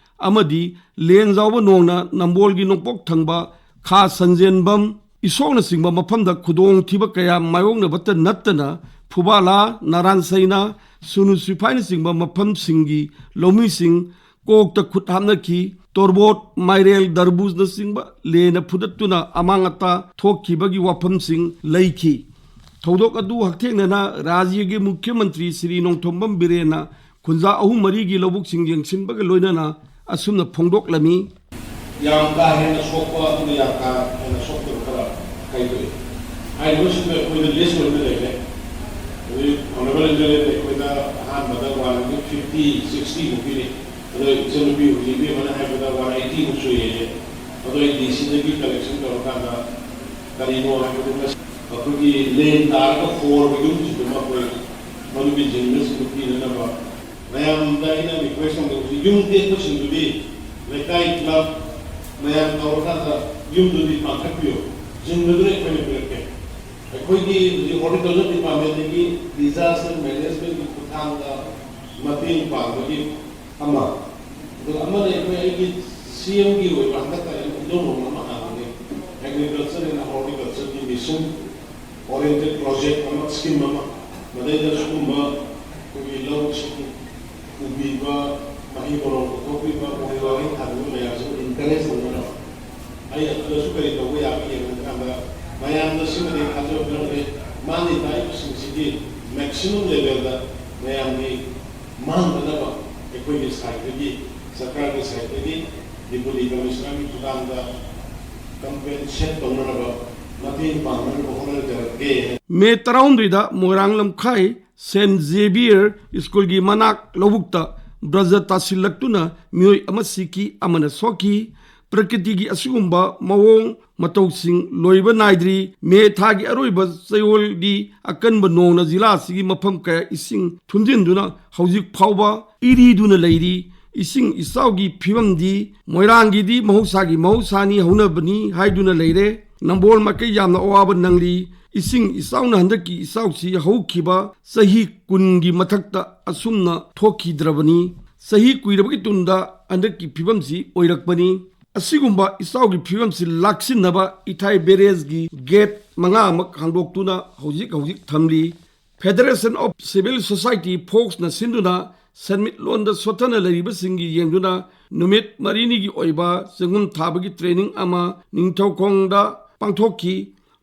ꯑꯃꯗꯤ ꯂꯦꯟꯖꯥꯎꯕ ꯅꯣꯡꯅ ꯅꯝꯕꯣꯜꯒꯤ ꯅꯣꯡꯄꯣꯛ ꯊꯪꯕ ꯈꯥ ꯁꯟꯖꯦꯟꯕꯝ, ꯏꯁꯣꯛꯅꯆꯤꯡꯕ ꯃꯐꯝꯗ ꯈꯨꯗꯣꯡꯊꯤꯕ ꯀꯌꯥ ꯃꯥꯌꯣꯛꯅꯕꯇ ꯅꯠꯇꯅ ꯐꯨꯕꯥꯂꯥ, ꯅꯥꯔꯥꯟ ꯁꯩꯅꯥ, ꯁꯨꯅꯨ ꯁꯤꯐꯥꯏꯅꯆꯤꯡꯕ ꯃꯐꯝꯁꯤꯡꯒꯤ ꯂꯧꯃꯤꯁꯤꯡ ꯀꯣꯛꯇ ꯈꯨꯠ ꯍꯥꯞꯅꯈꯤ꯫ ꯇꯣꯔꯕꯣꯠ, ꯃꯥꯏꯔꯦꯜ, ꯗꯔꯕꯨꯖꯅꯆꯤꯡꯕ ꯂꯦꯟꯅ ꯐꯨꯗꯠꯇꯨꯅ ꯑꯃꯥꯡ ꯑꯇꯥ ꯊꯣꯛꯈꯤꯕꯒꯤ ꯋꯥꯐꯝꯁꯤꯡ ꯂꯩꯈꯤ꯫ ꯊꯧꯗꯣꯛ ꯑꯗꯨ ꯍꯛꯊꯦꯡꯅꯅ ꯔꯥꯖ꯭ꯌꯒꯤ ꯃꯨꯈ꯭ꯌ ꯃꯟꯇ꯭ꯔꯤ ꯁ꯭ꯔꯤ ꯅꯣꯡꯊꯣꯝꯕꯝ ꯕꯤꯔꯦꯟꯅ ꯈꯨꯟꯖꯥ ꯑꯍꯨꯝ ꯃꯔꯤꯒꯤ ꯂꯧꯕꯨꯛꯁꯤꯡ ꯌꯦꯡꯁꯤꯟꯕꯒ ꯂꯣꯏꯅꯅ ꯑꯁꯨꯝꯅ ꯐꯣꯡꯗꯣꯛꯂꯝꯃꯤ꯫ ꯌꯥꯝ ꯀꯥ ꯍꯦꯟꯅ ꯁꯣꯛꯄ ꯑꯃꯗꯤ ꯌꯥꯝ ꯀꯥ ꯍꯦꯟꯅ ꯁꯣꯛꯇꯕ ꯈꯔ ꯈꯥꯏꯗꯣꯛꯏ꯫ ꯍꯥꯏꯔꯤꯕꯁꯤꯡꯗꯣ ꯑꯩꯈꯣꯏꯗ list ꯑꯣꯏꯅ ꯂꯩꯔꯦ꯫ ꯍꯧꯖꯤꯛ Honourable M L Aꯅ ꯑꯩꯈꯣꯏꯗ ꯑꯃꯗ ꯋꯥꯟ ꯍꯟꯗ꯭ꯔꯦꯗ ꯐꯤꯐꯇꯤ, ꯁꯤꯛꯁꯇꯤ ꯃꯨꯛꯀꯤꯅꯤ꯫ ꯑꯗꯣ ꯏꯆꯟꯅꯨꯄꯤ ꯍꯧꯖꯤꯛ ꯏꯕꯦꯝꯃꯅ ꯍꯥꯏꯕꯗ ꯋꯥꯟ ꯑꯩꯠꯇꯤ ꯃꯨꯛ ꯁꯨꯏꯌꯦ꯫ ꯑꯗꯣ ꯑꯩ ꯗꯤ ꯁꯤꯗꯒꯤ ꯀꯂꯦꯛꯁꯟ ꯇꯧꯔꯀꯥꯟꯗ ꯀꯔꯤꯅꯣ ꯍꯥꯏꯕꯗꯨ ꯃꯁꯤ ꯑꯩꯈꯣꯏꯒꯤ ꯂꯦꯟ ꯇꯥꯔꯒ ꯍꯣꯔꯕ ꯌꯨꯝꯁꯤꯡꯗꯨꯃ ꯑꯩꯈꯣꯏ ꯃꯗꯨꯒꯤ ꯖꯤꯡꯅꯁꯤꯡꯗꯨ ꯄꯤꯅꯅꯕ ꯃꯌꯥꯝꯗ ꯑꯩꯅ ꯔꯤꯀ꯭ꯋꯦꯁ ꯇꯧꯅꯤꯡꯕꯁꯤ, ꯌꯨꯝ ꯇꯦꯛꯄꯁꯤꯡꯗꯨꯗꯤ ꯂꯩꯀꯥꯏ ꯀ꯭ꯂꯕ ꯃꯌꯥꯝ ꯇꯧꯔꯀꯥꯟꯗ ꯌꯨꯝꯗꯨꯗꯤ ꯄꯥꯟꯈꯠꯄꯤꯌꯨ, ꯖꯤꯡꯅꯗꯨꯅ ꯑꯩꯈꯣꯏꯅ ꯄꯤꯔꯛꯀꯦ꯫ ꯑꯩꯈꯣꯏꯒꯤ ꯍꯧꯖꯤꯛ ꯍꯣꯔꯇꯤꯀꯜꯆꯔ ꯗꯤꯄꯥꯔꯠꯃꯦꯟꯗꯒꯤ ꯗꯤꯖꯥꯁꯇꯔ ꯃꯦꯅꯦꯖꯃꯦꯟꯒꯤ ꯈꯨꯠꯊꯥꯡꯗ ꯃꯇꯦꯡ ꯄꯥꯡꯕꯒꯤ ꯑꯃ, ꯑꯗꯨꯒ ꯑꯃꯅ ꯑꯩꯈꯣꯏ ꯑꯩꯒꯤ ꯁꯤ ꯑꯦꯝꯒꯤ ꯑꯣꯏꯕ ꯍꯟꯗꯛꯇ ꯑꯩꯅ ꯏꯟꯗꯣꯔ ꯑꯃ ꯍꯥꯡꯕꯅꯤ, ꯑꯦꯒ꯭ꯔꯤꯀꯜꯆꯔ ꯑꯦꯟ ꯍꯣꯔꯇꯤꯀꯜꯆꯔꯒꯤ ꯃꯤꯁꯟ ꯑꯣꯔꯤꯌꯦꯟꯇꯦꯠ ꯄ꯭ꯔꯣꯖꯦꯛ ꯑꯃ, ꯁ꯭ꯀꯤꯝ ꯑꯃ, ꯃꯗꯩꯗ ꯁꯤꯒꯨꯝꯕ ꯑꯩꯈꯣꯏꯒꯤ ꯂꯧꯁꯤꯡ ꯎꯕꯤꯕ, ꯃꯍꯩ ꯃꯔꯣꯡ ꯄꯨꯊꯣꯛꯄꯤꯕ, ꯎꯍꯩ ꯋꯥꯍꯩ ꯊꯥꯕꯤꯕ ꯃꯌꯥꯝꯁꯤꯕꯨ ꯏꯟꯀꯔꯦꯖ ꯇꯧꯅꯅꯕ ꯑꯩ ꯑꯗꯨꯗꯁꯨ ꯀꯔꯤ ꯇꯧꯕ ꯌꯥꯕ ꯌꯦꯡꯕ ꯀꯥꯟꯗ ꯃꯌꯥꯝꯗ ꯁꯤꯃꯗꯤ ꯊꯥꯖꯕ ꯄꯤꯔꯝꯂꯦ꯫ ꯃꯥꯅ ꯇꯥꯛꯏꯕꯁꯤꯡꯁꯤꯒꯤ ꯃꯦꯛꯁꯤꯃꯝ ꯂꯦꯚꯦꯜꯗ ꯃꯌꯥꯝꯒꯤ ꯃꯥꯡꯗꯅꯕ ꯑꯩꯈꯣꯏꯒꯤ ꯁꯥꯏꯠꯇꯒꯤ, ꯁꯔꯀꯥꯔꯒꯤ ꯁꯥꯏꯠꯇꯒꯤ ꯗꯤꯄꯨꯂꯤ ꯀꯃꯤꯁꯅꯔꯒꯤ ꯈꯨꯠꯊꯥꯡꯗ ꯀꯝꯄꯦꯟꯁꯦꯠ ꯇꯧꯅꯅꯕ, ꯃꯇꯦꯡ ꯄꯥꯡꯅꯅꯕ ꯍꯣꯠꯅꯖꯔꯛꯀꯦ꯫ ꯃꯦ ꯇꯔꯥꯍꯨꯝꯗꯣꯏꯗ ꯃꯣꯏꯔꯥꯡ ꯂꯝꯈꯥꯏ ꯁꯦꯟ ꯖꯦꯕꯤꯌꯔ ꯁ꯭ꯀꯨꯜꯒꯤ ꯃꯅꯥꯛ ꯂꯧꯕꯨꯛꯇ ꯕ꯭ꯔꯖ ꯇꯥꯁꯤꯜꯂꯛꯇꯨꯅ ꯃꯤꯑꯣꯏ ꯑꯃ ꯁꯤꯈꯤ, ꯑꯃꯅ ꯁꯣꯛꯈꯤ꯫ ꯄ꯭ꯔꯀ꯭ꯔꯤꯇꯤꯒꯤ ꯑꯁꯤꯒꯨꯝꯕ ꯃꯑꯣꯡ ꯃꯇꯧꯁꯤꯡ ꯂꯣꯏꯕ ꯅꯥꯏꯗ꯭ꯔꯤ꯫ ꯃꯦ ꯊꯥꯒꯤ ꯑꯔꯣꯏꯕ ꯆꯌꯣꯜꯒꯤ ꯑꯀꯟꯕ ꯅꯣꯡꯅ ꯖꯤꯂꯥ ꯑꯁꯤꯒꯤ ꯃꯐꯝ ꯀꯌꯥ ꯏꯁꯤꯡ ꯊꯨꯝꯖꯤꯟꯗꯨꯅ ꯍꯧꯖꯤꯛ ꯐꯥꯎꯕ ꯏꯔꯤꯗꯨꯅ ꯂꯩꯔꯤ꯫ ꯏꯁꯤꯡ ꯏꯆꯥꯎꯒꯤ ꯐꯤꯕꯝꯗꯤ ꯃꯣꯏꯔꯥꯡꯒꯤꯗꯤ ꯃꯍꯧꯁꯥꯒꯤ ꯃꯍꯧꯁꯥꯅꯤ ꯍꯧꯅꯕꯅꯤ ꯍꯥꯏꯗꯨꯅ ꯂꯩꯔꯦ꯫ ꯅꯝꯕꯣꯜ ꯃꯥꯏꯀꯩ ꯌꯥꯝꯅ ꯑꯋꯥꯕ ꯅꯪꯂꯤ꯫ ꯏꯁꯤꯡ ꯏꯆꯥꯎꯅ ꯍꯟꯗꯛꯀꯤ ꯏꯆꯥꯎꯁꯤ ꯍꯧꯈꯤꯕ ꯆꯍꯤ ꯀꯨꯟꯒꯤ ꯃꯊꯛꯇ ꯑꯁꯨꯝꯅ ꯊꯣꯛꯈꯤꯗ꯭ꯔꯕꯅꯤ꯫ ꯆꯍꯤ ꯀꯨꯏꯔꯕꯒꯤ ꯇꯨꯡꯗ ꯍꯟꯗꯛꯀꯤ ꯐꯤꯕꯝꯁꯤ ꯑꯣꯏꯔꯛꯄꯅꯤ꯫ ꯑꯁꯤꯒꯨꯝꯕ ꯏꯆꯥꯎꯒꯤ ꯐꯤꯕꯝꯁꯤ ꯂꯥꯛꯁꯤꯟꯅꯕ ꯏꯊꯥꯏ ꯕꯦꯔꯦꯖꯒꯤ ꯒꯦꯠ ꯃꯉꯥꯃꯛ ꯍꯥꯡꯗꯣꯛꯇꯨꯅ ꯍꯧꯖꯤꯛ ꯍꯧꯖꯤꯛ ꯊꯝꯂꯤ꯫ Federation of Civil Society, ꯐꯣꯛꯁꯅ ꯁꯤꯟꯗꯨꯅ ꯁꯦꯟꯃꯤꯠꯂꯣꯟꯗ ꯁꯣꯠꯊꯅ ꯂꯩꯔꯤꯕꯁꯤꯡꯒꯤ ꯌꯦꯡꯗꯨꯅ ꯅꯨꯃꯤꯠ ꯃꯔꯤꯅꯤꯒꯤ ꯑꯣꯏꯕ ꯆꯦꯡꯒꯨꯝ ꯊꯥꯕꯒꯤ ꯇ꯭ꯔꯦꯅꯤꯡ ꯑꯃ ꯅꯤꯡꯊꯧꯈꯣꯡꯗ ꯄꯥꯡꯊꯣꯛꯈꯤ꯫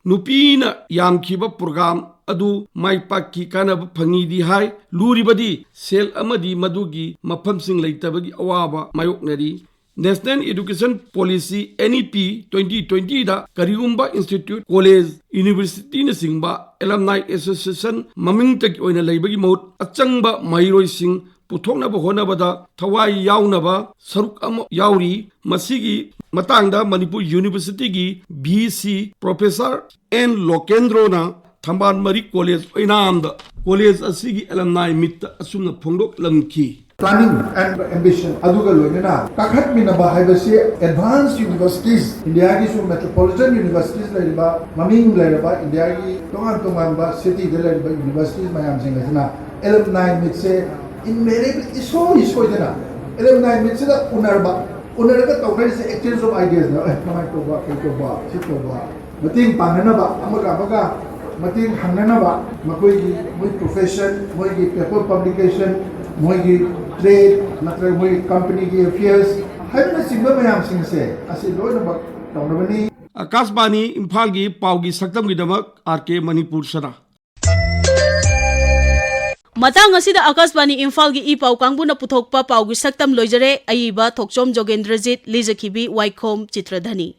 ꯅꯨꯄꯤꯅ ꯌꯥꯝꯈꯤꯕ ꯄ꯭ꯔꯣꯒ꯭ꯔꯥꯝ ꯑꯗꯨ ꯃꯥꯏ ꯄꯥꯛꯈꯤ, ꯀꯥꯟꯅꯕ ꯐꯪꯉꯤꯗꯤ ꯍꯥꯏ꯫ ꯂꯨꯔꯤꯕꯗꯤ ꯁꯦꯜ ꯑꯃꯗꯤ ꯃꯗꯨꯒꯤ ꯃꯐꯝꯁꯤꯡ ꯂꯩꯇꯕꯒꯤ ꯑꯋꯥꯕ ꯃꯥꯌꯣꯛꯅꯔꯤ꯫ National Education Policy, N E P twenty twenty ꯗ ꯀꯔꯤꯒꯨꯝꯕ institute, college, university ꯅꯆꯤꯡꯕ alumni association ꯃꯃꯤꯡꯇꯒꯤ ꯑꯣꯏꯅ ꯂꯩꯕꯒꯤ ꯃꯍꯨꯠ, ꯑꯆꯪꯕ ꯃꯍꯩꯔꯣꯏꯁꯤꯡ ꯄꯨꯊꯣꯛꯅꯕ ꯍꯣꯠꯅꯕꯗ ꯊꯋꯥꯏ ꯌꯥꯎꯅꯕ ꯁꯔꯨꯛ ꯑꯃ ꯌꯥꯎꯔꯤ꯫ ꯃꯁꯤꯒꯤ ꯃꯇꯥꯡꯗ ꯃꯅꯤꯄꯨꯔ University ꯒꯤ V C Professor N ꯂꯣꯀꯦꯟꯗ꯭ꯔꯣꯅ ꯊꯝꯕꯥꯜ ꯃꯔꯤ college ꯑꯣꯏꯅꯥꯝꯗ college ꯑꯁꯤꯒꯤ alumni meet ꯇ ꯑꯁꯨꯝꯅ ꯐꯣꯡꯗꯣꯛꯂꯝꯈꯤ꯫ Planning and ambition ꯑꯗꯨꯒ ꯂꯣꯏꯅꯅ ꯀꯥꯈꯠꯃꯤꯟꯅꯕ ꯍꯥꯏꯕꯁꯤ advanced universities, ꯏꯟꯗꯤꯌꯥꯒꯤꯁꯨ metropolitan universities ꯂꯩꯔꯤꯕ, ꯃꯃꯤꯡ ꯂꯩꯔꯕ ꯏꯟꯗꯤꯌꯥꯒꯤ ꯇꯣꯉꯥꯟ ꯇꯣꯉꯥꯟꯕ city ꯗ ꯂꯩꯔꯤꯕ universities ꯃꯌꯥꯝꯁꯤꯡ ꯑꯁꯤꯅ alumni meet ꯁꯦ invariably ꯏꯁꯣꯏ ꯁꯣꯏꯗꯅ alumni meet ꯁꯤꯗ ꯎꯅꯔꯕ, ꯎꯅꯔꯒ ꯇꯧꯅꯔꯤꯁꯦ exchange of ideas ꯅ, ꯑꯦ, ꯀꯃꯥꯏꯅ ꯇꯧꯕ, ꯀꯩ ꯇꯧꯕ, ꯁꯤ ꯇꯧꯕ, ꯃꯇꯦꯡ ꯄꯥꯡꯅꯅꯕ, ꯑꯃꯒ ꯑꯃꯒ ꯃꯇꯦꯡ ꯍꯪꯅꯅꯕ, ꯃꯈꯣꯏꯒꯤ, ꯃꯣꯏ profession, ꯃꯣꯏꯒꯤ paper publication, ꯃꯣꯏꯒꯤ trade ꯅꯠꯇ꯭ꯔꯒ ꯃꯣꯏꯒꯤ company ꯒꯤ affairs ꯍꯥꯏꯕꯅꯆꯤꯡꯕ ꯃꯌꯥꯝꯁꯤꯡꯁꯦ ꯑꯁꯤ ꯂꯣꯏꯅꯃꯛ ꯇꯧꯅꯕꯅꯤ꯫ ꯑꯀꯥꯁꯕꯥꯅꯤ ꯏꯝꯐꯥꯜꯒꯤ ꯄꯥꯎꯒꯤ ꯁꯛꯇꯝꯒꯤꯗꯃꯛ R K ꯃꯅꯤꯄꯨꯔ ꯁꯅꯥ꯫ ꯃꯇꯥꯡ ꯑꯁꯤꯗ ꯑꯀꯥꯁꯕꯥꯅꯤ ꯏꯝꯐꯥꯜꯒꯤ ꯏ ꯄꯥꯎ ꯀꯥꯡꯕꯨꯅ ꯄꯨꯊꯣꯛꯄ ꯄꯥꯎꯒꯤ ꯁꯛꯇꯝ ꯂꯣꯏꯖꯔꯦ꯫ ꯑꯏꯕ ꯊꯣꯛꯆꯣꯝ ꯖꯣꯒꯦꯟꯗ꯭ꯔꯖꯤꯠ, ꯂꯤꯖꯈꯤꯕꯤ ꯋꯥꯏꯈꯣꯝ ꯆꯤꯇ꯭ꯔꯙꯅꯤ꯫